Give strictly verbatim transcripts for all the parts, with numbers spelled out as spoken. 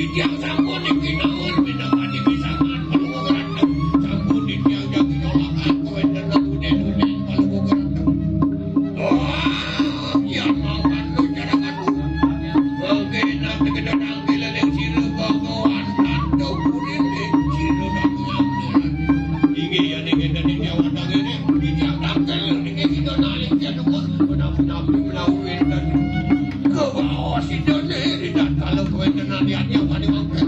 Tiang sampun niki naur minangka pisangan Palungguh Ratu. Sampun titiang jagi nolak kawéntenan unen-unen Palungguh Ratu. Wah, ya makan lu cara anu. Mangké nak tegedan angké leléng sira Bhagawan Tanto Purine sira damiang. Inggih ya niki dadi jawatan ngene, titiang tangkel niki kita naling jadukun menawi-nawi menawi wénten. Kebaos idane di dalam kawéntenan yatnya paling angker.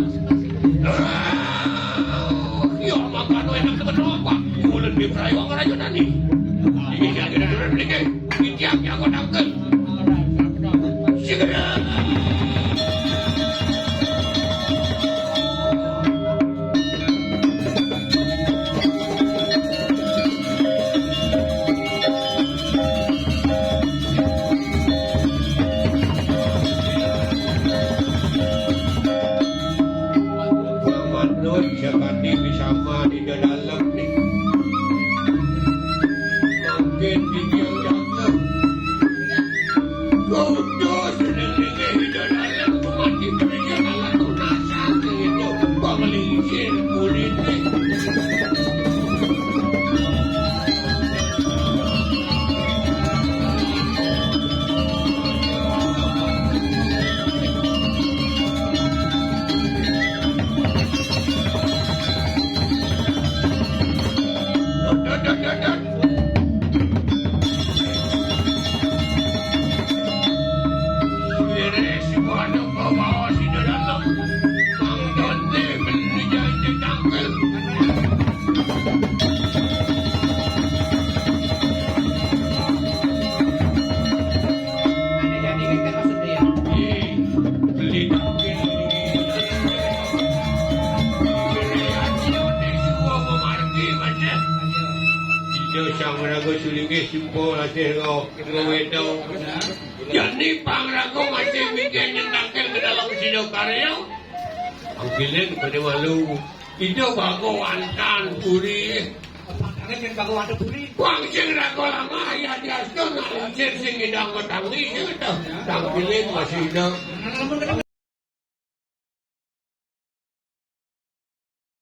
Ah, ya, mangkano enak temen apa? Ulun di prayo ngrayunani. Iki jage dulur mriki. Iki aku tangkel. Segera. Manut jagati bisama di dalem ning. Mangkin titiang jaga. Kudu seneng ning di dalem kumati kerja kalah tunasan itu. Panglingsir kulite. Ida Sang Maraga Sulinggih jumpa lasih ro, ro wedo. Jani pangraga masih mikir nyentangke ke dalam sida karya. Angkilin pada malu. Ida Bhagawantan Puri. Pangkane sing Bhagawantan Puri. Wang sing raga lama ya diasto nak lincir sing idang ketangi gitu. Angkilin masih ida.